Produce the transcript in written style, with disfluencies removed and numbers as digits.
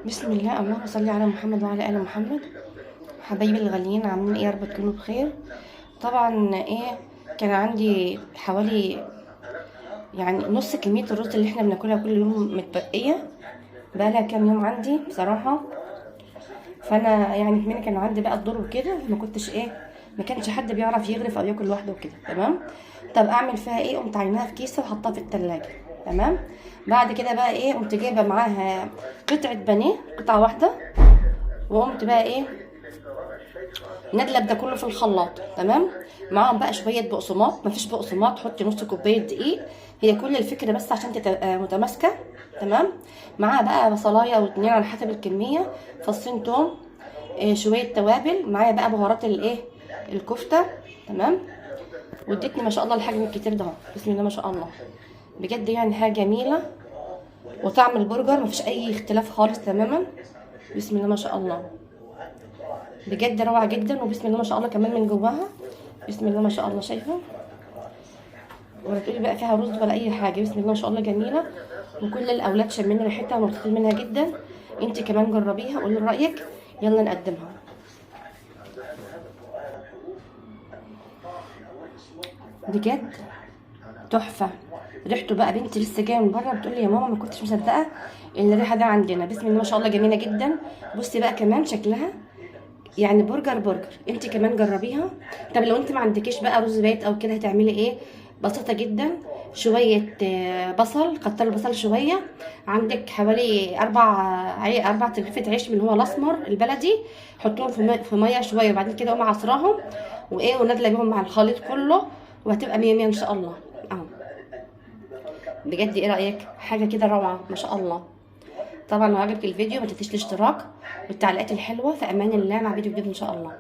بسم الله، اللهم صل على محمد وعلى ال محمد. حبايبي الغاليين، عاملين ايه؟ يا رب تكونوا بخير. طبعا ايه، كان عندي حوالي يعني نص كمية الرز اللي احنا بناكلها كل يوم متبقيه، بقالها كام يوم عندي بصراحة. فانا يعني كمان كان عندي بقى الدور وكده، ما كنتش ايه، ما كانش حد بيعرف يغرف او ياكل لوحده وكده. تمام. طب اعمل فيها ايه؟ قمت عيناها في كيسه وحطها في التلاجة. تمام. بعد كده بقى ايه، قمت جايبه معاها قطعه بانيه، قطعه واحدة، وقمت بقى ايه ندلب ده كله في الخلاط. تمام. معاهم بقى شوية بقسماط، مفيش بقسماط حطي نص كوباية دقيق، هي كل الفكرة بس عشان تبقى متماسكة. تمام. معاها بقى بصلايه او اتنين على حسب الكمية، فصين توم، شوية توابل، معايا بقى بهارات الايه الكفتة. تمام. وادتني ما شاء الله الحجم الكتير ده اهو، بسم الله ما شاء الله، بجد يعني حاجة جميلة. وطعم البرجر مفيش اي اختلاف خالص تماما، بسم الله ما شاء الله، بجد روعه جدا. وبسم الله ما شاء الله كمان من جواها، بسم الله ما شاء الله، شايفه؟ ولا تقولي بقى فيها رز ولا اي حاجة، بسم الله ما شاء الله جميلة. وكل الاولاد شامين ريحتها ومبسوطين منها جدا. انت كمان جربيها قولي رايك. يلا نقدمها. بجد تحفة. ريحته بقى، بنتي لسه جاية من بره بتقول لي يا ماما ما كنتش مصدقه ان الريحة ده عندنا، بسم الله ما شاء الله جميلة جدا. بصي بقى كمان شكلها يعني برجر برجر. انت كمان جربيها. طب لو انت ما عندكيش بقى رز بايت او كده هتعملي ايه؟ بسيطة جدا. شوية بصل، كتري البصل شوية، عندك حوالي اربع ترغيفه عيش من هو الاسمر البلدي، حطيهم في مية شوية، وبعدين كده قومي عصراهم وايه، ونازلة بيهم مع الخليط كله، وهتبقى مية مية ان شاء الله. اهو بجد ايه رايك؟ حاجة كده روعه ما شاء الله. طبعا لو عجبك الفيديو ما تنسيش الاشتراك والتعليقات الحلوة. في امان الله مع فيديو جديد ان شاء الله.